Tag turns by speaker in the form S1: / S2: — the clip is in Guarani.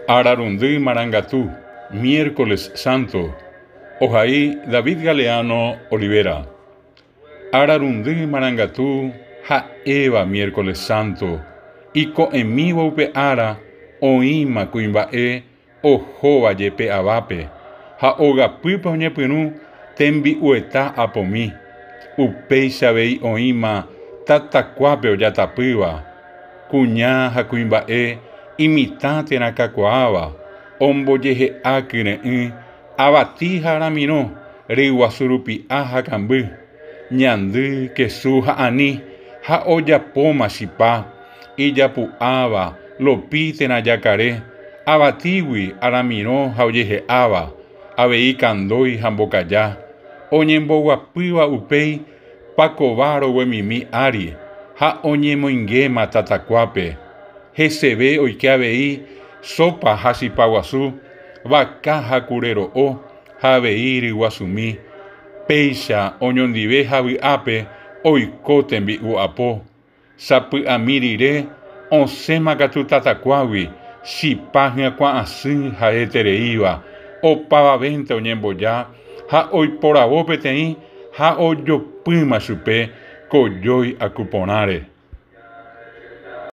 S1: Ararundy Marangatu, Miércoles Santo, ohai David Galeano Olivera. Ararundy Marangatu ha'éva Miércoles Santo, iko'ẽmívo upe ára oĩma kuimba'e ohóva jepe avápe ha ogapýpe oñepyrũ tembi'ueta apomi, upéicha avei oĩma tatakuápe ojatapýva, kuña ha kuimba'e imitã térã kakuaáva, ombojehe'a kyre'ỹ avati ha aramirõ, ryguasu rupi'a ha kamby, ñandy, kesu ha ani, ha ojapóma chipa, ijapu'áva, lopi térã jakare, avatígui aramirõ ha ojehe'áva, avei kandói ha mbokaja, oñemboguapýva upéi pakova roguemimi ári ha oñemoingéma tatakuápe. Heseve oike avei sópa ha chipa guasu, vaka ha kure ro'o ha avei ryguasumi. Péicha oñondive ha vy'ápe oiko tembi'u apo. Sapy'ami rire osẽma katu tatakuágui, chipa hyakuã asy ha'etereíva, opavavénte oñemboja ha oiporavo peteĩ ha ojopýma chupe kojói aku porãre.